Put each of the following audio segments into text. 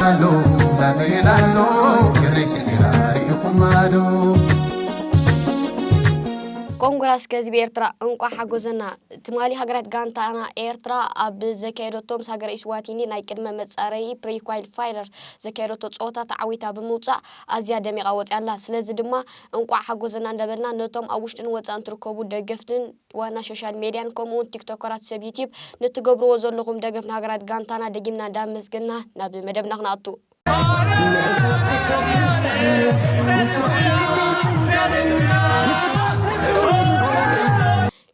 ኣሎ፣ ላለ ይላሎ፣ ገሬ ሰሜራ ርኢኹም ኣሎ። ኮንግረስ ከህዝቢ ኤርትራ እንቋዕ ሓጎሰና። ትማሊ ሃገራት ጋንታና ኤርትራ ኣብ ዘካየደቶ ምስ ሃገረ ኢስዋቲኒ ናይ ቅድመ መጻረዪ ፕሪ ኳሊፋየር ዘካየደቶ ጸወታ ተዓዊታ ብምውጻእ ኣዝያ ደሚቓ ወጺኣ ኣላ። ስለዚ ድማ እንቋዕ ሓጎሰና እንዳበልና ነቶም ኣብ ውሽጥን ወጻእን ትርከቡ ደገፍትን ዋና ሶሻል ሜድያን ከምኡውን ቲክቶከራት ሰብ ዩቲዩብ ንትገብርዎ ዘለኹም ደገፍ ንሃገራት ጋንታና ደጊምና እንዳመስገና ናብ መደብና ክንኣቱ።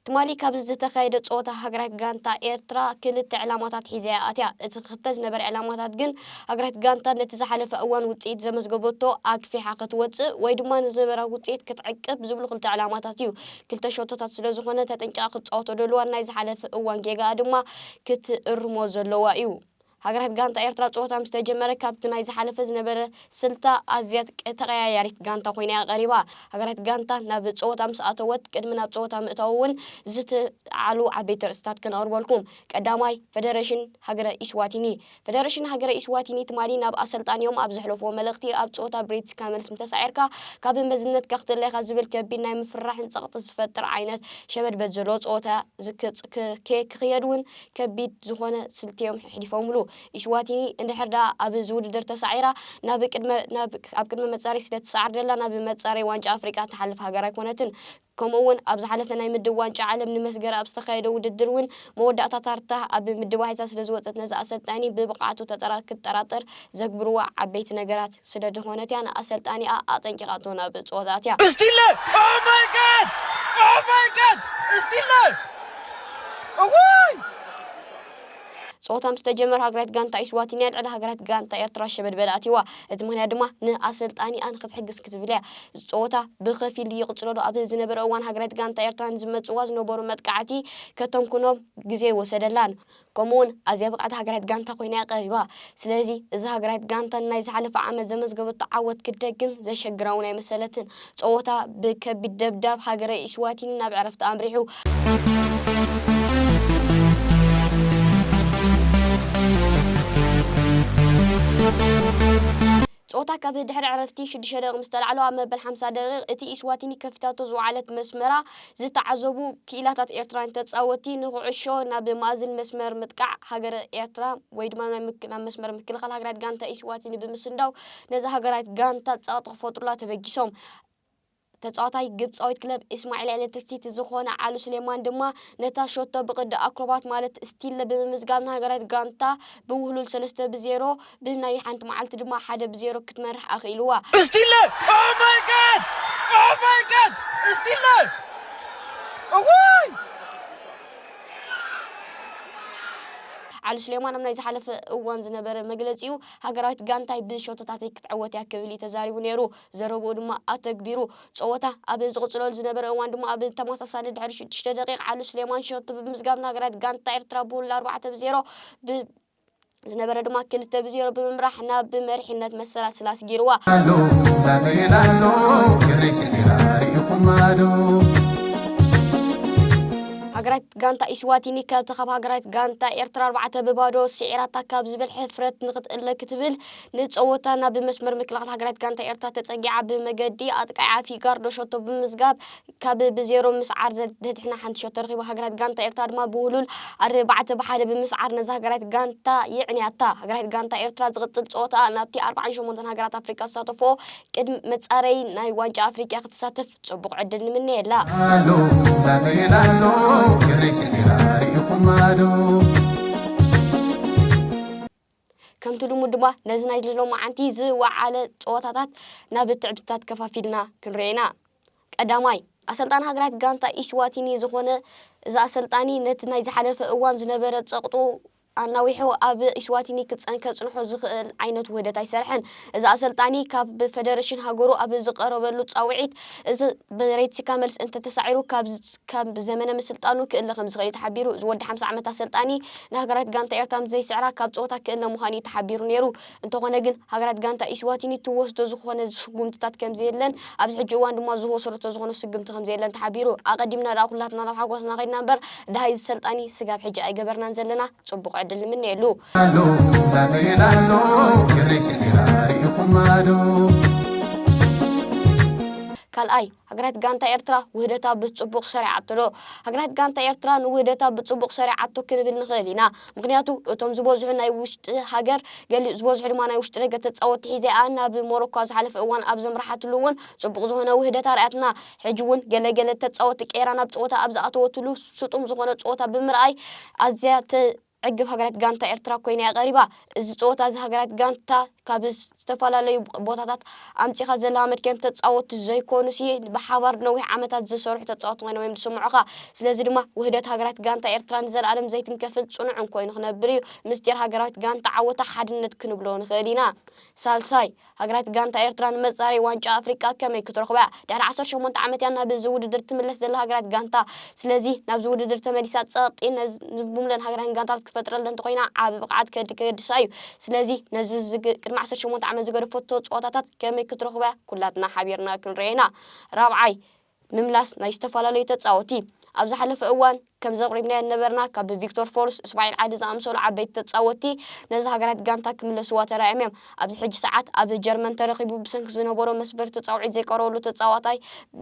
ትማሊ ካብ ዝተኻየደ ጸወታ ሃገራት ጋንታ ኤርትራ ክልተ ዕላማታት ሒዛ እያ ኣትያ። እቲ ክልተ ዝነበረ ዕላማታት ግን ሃገራት ጋንታ ነቲ ዝሓለፈ እዋን ውጽኢት ዘመዝገበቶ ኣግፊሓ ክትወጽእ ወይ ድማ ንዝነበራ ውጽኢት ክትዕቅብ ዝብሉ ክልተ ዕላማታት እዩ። ክልተ ሸቶታት ስለ ዝኾነ ተጠንቂቓ ክትጻወቶ ደልዋ ናይ ዝሓለፈ እዋን ጌጋኣ ድማ ክትእርሞ ዘለዋ እዩ። ሃገራት ጋንታ ኤርትራ ጸወታ ምስ ተጀመረ ካብቲ ናይ ዝሓለፈ ዝነበረ ስልታ ኣዝያ ተቀያያሪት ጋንታ ኮይና እያ ቀሪባ። ሃገራት ጋንታ ናብ ጸወታ ምስ ኣተወት ቅድሚ ናብ ጸወታ ምእታው እውን ዝተዓሉ ዓበይቲ ርእስታት ከነቕርበልኩም። ቀዳማይ ፈደረሽን ሃገረ ኢስዋቲኒ። ፈደረሽን ሃገረ ኢስዋቲኒ ትማሊ ናብ ኣሰልጣኒኦም ኣብ ዘሕለፍዎ መልእኽቲ ኣብ ጸወታ ብሬትስካ መልስ ምተሳዒርካ ካብ መዝነትካ ክትለይካ ዝብል ከቢድ ናይ ምፍርራሕን ጸቕጢ ዝፈጥር ዓይነት ሸበድበድ ዘለዎ ጸወታ ዝክ- ክ- ክ- ክኽየድ እውን ከቢድ ዝኾነ ስልቲ እዮም ኣሕሊፎምሉ። ኢስዋቲኒ እንድሕር ደኣ ኣብዚ ውድድር ተሳዒራ ናብ ቅድመ ናብ ኣብ ቅድመ መጻረይ ስለ ትሰዓር ደላ ናብ መጻረይ ዋንጫ ኣፍሪቃ ትሓልፍ ሃገር ኣይኮነትን። ከምኡ እውን ኣብ ዝሓለፈ ናይ ምድብ ዋንጫ ዓለም ንመስገረ ኣብ ዝተኻየደ ውድድር እውን መወዳእታ ታርታ ኣብ ምድባ ሒዛ ስለ ዝወጸት ነዚ ኣሰልጣኒ ብብቕዓቱ ተጠራ ክትጠራጠር ዘግብርዋ ዓበይቲ ነገራት ስለ ዝኾነት እያ ንኣሰልጣኒኣ ኣጠንቂቓቶ ናብ ጸወታ ኣትያ። Stille! Oh my God! Oh my God! Stille! እዋይ! ጸወታ ምስ ተጀመረ ሃገራት ጋንታ ኢስዋቲንያ ልዕሊ ሃገራት ጋንታ ኤርትራ ሸበድበድ ኣትይዋ። እቲ ምኽንያት ድማ ንኣሰልጣኒኣ ንክትሕግዝ ክትብል እያ። ጸወታ ብኸፊል ይቕጽለሉ ኣብ ዝነበረ እዋን ሃገራት ጋንታ ኤርትራ ንዝመጽዋ ዝነበሩ መጥቃዕቲ ከተምኩኖም ግዜ ይወሰደላን። ከምኡውን ኣዝያ ብቕዕቲ ሃገራት ጋንታ ኮይና እያ ቀሪባ። ስለዚ እዚ ሃገራት ጋንታ ናይ ዝሓለፈ ዓመት ዘመዝገበቶ ዓወት ክደግም ዘሸግራ እውን ኣይመሰለትን። ጸወታ ብከቢድ ደብዳብ ሃገረ ኢስዋቲኒ ናብ ዕረፍቲ ኣምሪሑ። ጸወታ ካብ ድሕሪ ዕረፍቲ ሽዱሽተ ደቂቕ ምስ ተላዕሉ ኣብ መበል ሓምሳ ደቂቕ እቲ ኢስዋቲኒ ከፊታቶ ዝወዓለት መስመራ ዝተዓዘቡ ክኢላታት ኤርትራውያን ተጻወትቲ ንኩዕሾ ናብ መኣዝን መስመር ምጥቃዕ ሃገረ ኤርትራ ወይ ድማ ናይ ምክ- ናብ መስመር ምክልኻል ሃገራት ጋንታ ኢስዋቲኒ ብምስንዳው ነዚ ሃገራት ጋንታ ጸቕጢ ክፈጥሩላ ተበጊሶም። ተጻዋታይ ግብጻዊት ክለብ እስማዒል ኤሌክትሪክ ሲቲ ዝኾነ ዓሉ ስሌማን ድማ ነታ ሸቶ ብቕዲ ኣክሮባት ማለት ስቲለ ብምምዝጋብ ንሃገራት ጋንታ ብውህሉል ሰለስተ ብዜሮ ብናይ ሓንቲ መዓልቲ ድማ ሓደ ብዜሮ ክትመርሕ ኣኽኢልዋ። Stille! Oh my God! Oh my God! Stille! እዋይ! ዓሉ ስሌማን ኣብ ናይ ዝሓለፈ እዋን ዝነበረ መግለጺኡ ሃገራዊት ጋንታይ ብሸቶታተይ ክትዕወት እያ ክብል እዩ ተዛሪቡ ነይሩ። ዘረብኡ ድማ ኣተግቢሩ። ጸወታ ኣብ ዝቕጽለሉ ዝነበረ እዋን ድማ ኣብ ተመሳሳሊ ድሕሪ ሽዱሽተ ደቂቕ ዓሉ ስሌማን ሸቶ ብምምዝጋብ ንሃገራዊት ጋንታ ኤርትራ ብውላ ኣርባዕተ ብዜሮ ብ- ዝነበረ ድማ ክልተ ብዜሮ ብምምራሕ ናብ መሪሕነት መሰላስል ኣስጊርዋ። ኣሎ፣ ላለ ይላሎ፣ ገሬ ሰሜራ ርኢኹም ኣሎ። ሃገራት ጋንታ ኢስዋቲኒ ካብቲ ካብ ሃገራት ጋንታ ኤርትራ ኣርባዕተ ብባዶ ስዒራታ ካብ ዝብል ሕፍረት ንክትእለ ክትብል ንጸወታ ናብ መስመር ምክልኻል ሃገራት ጋንታ ኤርትራ ተጸጊዓ ብመገዲ ኣጥቃዓ ፊጋርዶ ሸቶ ብምምዝጋብ ካብ ብዜሮ ምስዓር ዘድሕና ሓንቲ ሸቶ ረኺባ። ሃገራት ጋንታ ኤርትራ ድማ ብውሉል ኣርባዕተ ብሓደ ብምስዓር ነዛ ሃገራት ጋንታ የዕንያታ። ሃገራት ጋንታ ኤርትራ ዝቕጽል ጸወታ ናብቲ ኣርባዓን ሸሞንተን ሃገራት ኣፍሪቃ ዝሳተፍኦ ቅድሚ መጻረይ ናይ ዋንጫ ኣፍሪቃ ክትሳተፍ ጽቡቕ ዕድል ንምነየላ። ኣሎ፣ ላለ ይላሎ፣ ገሬ ሰሜራ ርኢኹም ኣሎ። ከምቲ ልሙድ ድማ ነዚ ናይ ሎማዓንቲ ዝወዓለ ጸወታታት ናብ ትዕብትታት ከፋፊልና ክንሪኦ ኢና። ቀዳማይ፣ ኣሰልጣኒ ሃገራት ጋንታ ኢስዋቲኒ ዝኾነ እዚ ኣሰልጣኒ ነቲ ናይ ዝሓለፈ እዋን ዝነበረ ጸቕጡ ኣናዊሑ ኣብ ኢስዋቲኒ ክጸን-፣ ከጽንሖ ዝኽእል ዓይነት ውህደት ኣይሰርሐን። እዚ ኣሰልጣኒ ካብ ፈደረሽን ሃገሩ ኣብ ዝቐረበሉ ጻውዒት፣ እዚ ብሬትሲካ መልስ እንተተሳዒሩ ካብ ዝ-፣ ካብ ዘመነ ምስልጣኑ ክእለ ከም ዝኽእል እዩ ተሓቢሩ። እዚ ወዲ ሓምሳ ዓመት ኣሰልጣኒ ንሃገራት ጋንታ ኤርትራ ምስ ዘይስዕራ ካብ ጸወታ ክእለ ምዃኑ እዩ ተሓቢሩ ነይሩ። እንተኾነ ግን ሃገራት ጋንታ ኢስዋቲኒ ትወስዶ ዝኾነ ስጉምትታት ከም ዘየለን፣ ኣብዚ ሕጂ እዋን ድማ ዝወሰደቶ ዝኾነ ስጉምቲ ከም ዘየለን ተሓቢሩ። ኣቐዲምና ደኣ ኩላትና ናብ ሓጎስና ኸድና እምበር፣ ደሃይ እዚ ሰልጣኒ ስጋብ ሕጂ ኣይገበርናን ዘለና። ጽቡቕ ዕድል ንምነየሉ። ኣሎ፣ ዳተየላ ኣሎ፣ ገለይ ሰሚራ ርኢኹም ኣሎ። ካልኣይ፣ ሃገራት ጋንታ ኤርትራ ውህደታ ብጽቡቕ ሰሪዓቶ ዶ? ሃገራት ጋንታ ኤርትራ ንውህደታ ብጽቡቕ ሰሪዓቶ ክንብል ንኽእል ኢና። ምኽንያቱ፣ እቶም ዝበዝሑ ናይ ውሽጢ ሃገር፣ ገሊኡ ዝበዝሑ ድማ ናይ ውሽጢ ደገ ተጻወትቲ ሒዘ እያ ናብ ሞሮኮ ኣብ ዝሓለፈ እዋን ኣብ ዘምርሓትሉ እውን ጽቡቕ ዝኾነ ውህደት ኣርኣያትና። ሕጂ እውን ገለ ገለ ተጻወትቲ ቀይራ ናብ ጸወታ ኣብ ዝኣተወትሉ ስጡም ዝኾነ ጸወታ ብምርኣይ ኣዝያ ተዕግብ ሃገራት ጋንታ ኤርትራ ኮይና እያ ቀሪባ። እዚ ጸወታ እዚ ሃገራት ጋንታ ካብ ዝተፈላለዩ ቦታታት ኣምጺኻ ዘላመድካዮም ተጻወትቲ ዘይኮኑሲ ብሓባር ነዊሕ ዓመታት ዝሰርሑ ተጻወትቲ ኮይኖም እዮም ዝስምዑኻ። ስለዚ ድማ ውህደት ሃገራት ጋንታ ኤርትራ ንዘለኣለም ዘይትንከፍን ጽኑዕን ኮይኑ ክነብር እዩ። ምስጢር ሃገራዊት ጋንታ ዓወታ ሓድነት ክንብሎ ንኽእል ኢና። ሳልሳይ፣ ሃገራት ጋንታ ኤርትራ ንመጻረይ ዋንጫ ኣፍሪቃ ከመይ ክትረኽቦ እያ? ድሕሪ ዓሰርተ ሸሞንተ ዓመት እያ ናብዚ ውድድር ትምለስ ዘላ ሃገራት ጋንታ። ስለዚ ናብዚ ውድድር ተመሊሳ ጸቕጢ ነዝ-፣ ንቡምለን ሃገራውያን ጋንታት ክትፈጥረለን እንተኾይና ዓቢ ብቕዓት ከድ-፣ ከገድሳ እዩ። ስለዚ ነዚ ዝግ-፣ ቅድሚ ዓሰርተ ሸሞንተ ዓመት ዝገደፈቶ ጸወታታት ከመይ ክትረኽቦ እያ? ኩላትና ሓቢርና ክንርእዮ ኢና። ራብዓይ፣ ምምላስ ናይ ዝተፈላለዩ ተጻወቲ። ኣብ ዝሓለፈ እዋን ከም ዘቕሪብናዮ ነበርና፣ ካብ ቪክቶር ፎርስ፣ እስማዒል ዓሊ ዝኣምሰሉ ዓበይቲ ተጻወቲ ነዚ ሃገራት ጋንታ ክምለስዋ ተራእዮም እዮም። ኣብዚ ሕጂ ሰዓት ኣብ ጀርመን ተረኺቡ ብሰንኪ ዝነበሮ መስበር ተጻውዒት ዘይቀረበሉ ተጻዋታይ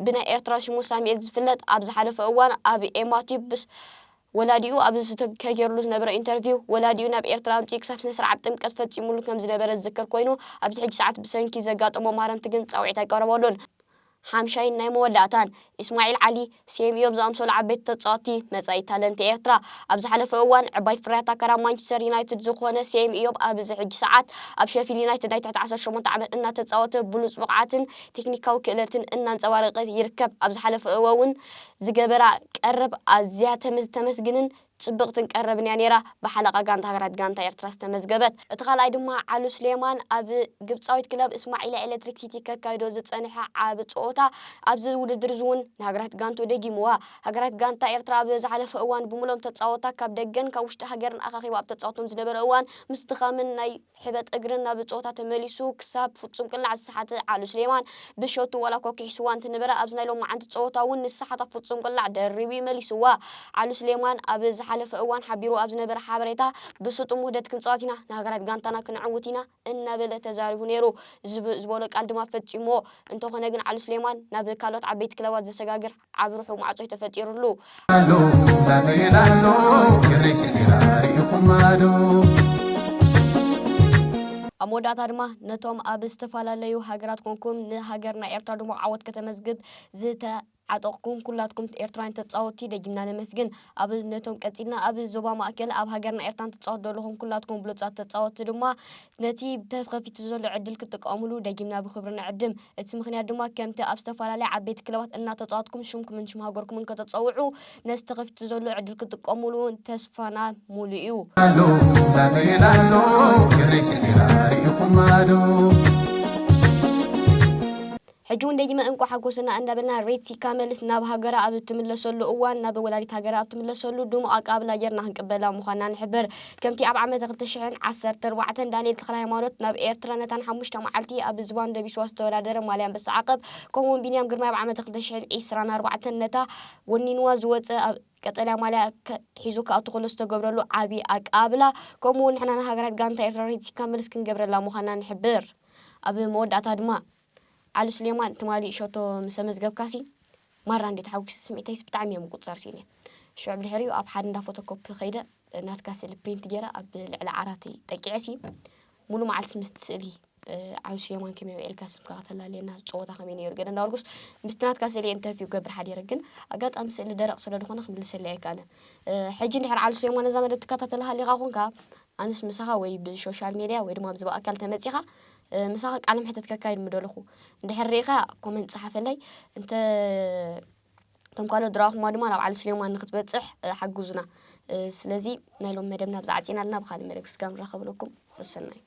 ብናይ ኤርትራ ሽሙ ሳሙኤል ዝፍለጥ፣ ኣብ ዝሓለፈ እዋን ኣብ ኤማቲ ብስ-፣ ወላዲኡ ኣብ ዝተ-፣ ከገይርሉ ዝነበረ ኢንተርቪው፣ ወላዲኡ ናብ ኤርትራ ኣምጺኡ ክሳብ ስነ ስርዓት ጥምቀት ፈጺሙሉ ከም ዝነበረ ዝዝከር ኮይኑ፣ ኣብዚ ሕጂ ሰዓት ብሰንኪ ዘጋጠሞ ማረምቲ ግን ጻውዒት ኣይቀረበሉን። ሓምሻይን ናይ መወዳእታን፣ ኢስማዒል ዓሊ፣ ሴም ኢዮብ ዝኣምሰሉ ዓበይቲ ተጻወትቲ መጻኢ ታለንት ኤርትራ። ኣብ ዝሓለፈ እዋን ዕባይ ፍርያት ኣካላት ማንቸስተር ዩናይትድ ዝኾነ ሴም ኢዮብ ኣብዚ ሕጂ ሰዓት ኣብ ሸፊልድ ዩናይትድ ናይ ትሕቲ ዓሰርተ ሸሞንተ ዓመት እናተጻወተ ብሉጽ ብቕዓትን ቴክኒካዊ ክእለትን እናንጸባረቐ ይርከብ። ኣብ ዝሓለፈ እዋን እውን ዝገበራ ቀረብ ኣዝያ ተመ-፣ ተመስግንን ጽብቕትን ቀረብን እያ ነይራ፣ ብሓለቓ ጋንታ ሃገራት ጋንታ ኤርትራ ዝተመዝገበት። እቲ ካልኣይ ድማ ዓሉ ስሌማን ኣብ ግብጻዊት ክለብ እስማዒላ ኤሌክትሪክ ሲቲ ከካይዶ ዝጸንሐ ዓቢ ጸወታ ኣብዚ ውድድር እዚ እውን ንሃገራት ጋንቱ ደጊምዋ። ሃገራት ጋንታ ኤርትራ ኣብ ዝሓለፈ እዋን ብምሎም ተጻወታ ካብ ደገን ካብ ውሽጢ ሃገርን ኣኻኺቡ ኣብ ተጻወቶም ዝነበረ እዋን ምስ ድኻምን ናይ ሕበጥ እግርን ናብ ጸወታ ተመሊሱ ክሳብ ፍጹም ቅላዕ ዝሰሓተ ዓሉ ስሌማን ብሸቱ ዋላ እኳ ክሒስዋ እንተነበረ ኣብዚ ናይ ሎማዓንቲ ጸወታ እውን ንሰሓታ ፍጹም ቅላዕ ደሪቡ እዩ መሊስዋ። ዓሉ ስሌማን ኣብ ዝሓለፈ እዋን ሓቢሩ ኣብ ዝነበረ ሓበሬታ ብስጡም ውህደት ክንጻወት ኢና፣ ንሃገራት ጋንታና ክንዕውት ኢና እናበለ ተዛሪቡ ነይሩ። ዝብ-፣ ዝበሎ ቃል ድማ ፈጺምዎ። እንተኾነ ግን ዓሉ ስሌማን ናብ ካልኦት ዓበይቲ ክለባት ዘሰጋግር ዓቢ ርሑቕ ማዕጾ እዩ ተፈጢሩሉ። ኣሎ፣ ዳተየላ ኣሎ፣ ገለይ ሰሚራ ርኢኹም ኣሎ። ኣብ መወዳእታ ድማ ነቶም ኣብ ዝተፈላለዩ ሃገራት ኮንኩም ንሃገርና ኤርትራ ድሙቕ ዓወት ከተመዝግብ ዝተዓጠቕኩም ኩላትኩም ኤርትራውያን ተጻወትቲ ደጊምና ነመስግን። ኣብ ነቶም ቀጺልና ኣብ ዞባ ማእከል ኣብ ሃገርና ኤርትራ ትጻወቱ ዘለኹም ኩላትኩም ብሉጻት ተጻወትቲ ድማ ነቲ ተኸፊቱ ዘሎ ዕድል ክትጥቀሙሉ ደጊምና ብኽብሪ ንዕድም። እቲ ምኽንያት ድማ ከምቲ ኣብ ዝተፈላለያ ዓበይቲ ክለባት እናተጻወትኩም ሽምኩምን ሽም ሃገርኩምን ከተጸውዑ ነቲ ተኸፊቱ ዘሎ ዕድል ክትጥቀሙሉ ተስፋና ሙሉእ እዩ። ኣሎ፣ ዳተየላ ኣሎ፣ ገለይ ሰሚራ ርኢኹም ኣሎ። ሕጂ እውን ደጊመ እንቋዕ ሓጎሰና እንዳበልና ሬትሲካ መልስ ናብ ሃገራ ኣብ እትምለሰሉ እዋን ናብ ወላዲት ሃገራ ኣብ ትምለሰሉ ድሙቕ ኣቀባብላ ጌርና ክንቅበላ ምዃንና ንሕብር። ከምቲ ኣብ ዓመተ ክልተ ሽሕን ዓሰርተ ኣርባዕተን ዳንኤል ተኽለሃይማኖት ናብ ኤርትራ ነታ ንሓሙሽተ መዓልቲ ኣብ ዝባን ደቢስዋ ዝተወዳደረ ማልያ ኣንበሳ ዓቐብ፣ ከምኡውን ቢንያም ግርማይ ኣብ ዓመተ ክልተ ሽሕን ዕስራን ኣርባዕተን ነታ ወኒንዋ ዝወጸ ኣብ ቀጠልያ ማልያ ከ-፣ ሒዙ ክኣቱ ከሎ ዝተገብረሉ ዓቢ ኣቀባብላ፣ ከምኡውን ንሕና ንሃገራት ጋንታ ኤርትራ ሬትሲካ መልስ ክንገብረላ ምዃንና ንሕብር። ኣብ መወዳእታ ድማ፣ ዓሊ ሱሌማን ትማሊ ሸቶ ምስ ኣመዝገብካሲ፣ ማራ እንዴት ሓጒሰ፣ ስምዒተይስ ብጣዕሚ እየ ምቁጽጻር ስኢነ። ሽዑ ብድሕሪኡ ኣብ ሓደ እንዳ ፎቶኮፒ ከይደ፣ ናትካ ስእሊ ፕሪንት ገይረ ኣብ ልዕሊ ዓራተይ ጠቂዐሲ፣ ሙሉ መዓልቲ ምስቲ ስእሊ፣ እ፣ ዓሊ ሱሌማን ከመይ ውዒልካ፣ ስምካ ከተላልየና፣ ጸወታ ከመይ ነይሩ፣ ገለ እንዳበልኩስ ምስቲ ናትካ ስእሊ ኢንተርቪው ገብር ሓዲረ። ግን ኣጋጣሚ ስእሊ ደረቕ ስለ ዝኾነ ክምልሰለይ ኣይከኣለን። እ፣ ሕጂ እንድሕር ዓሊ ሱሌማን ነዛ መደብ ትከታተላ ሃሊኻ ኾንካ፣ ኣነስ ምሳኻ ወይ ብሶሻል ሜድያ ወይ ድማ ኣብዚ ብኣካል ተመጺኻ፣ እ፣ ምሳኻ ቃለ መሕተት ከካይድ ምደለኹ። እንድሕር ርኢኻ ኮመንት ጸሓፈለይ። እንተ እቶም ካልኦት ዝረኣኹማ ድማ ናብ ዓሊ ሱሌማን ንክትበጽሕ፣ እ፣ ሓግዙና። ስለዚ ናይ ሎም መደብና ብዛ ዓፂና ኣለና። ብካልእ መደብ ክስጋብ ንራኸበለኩም። ሰሰናይ።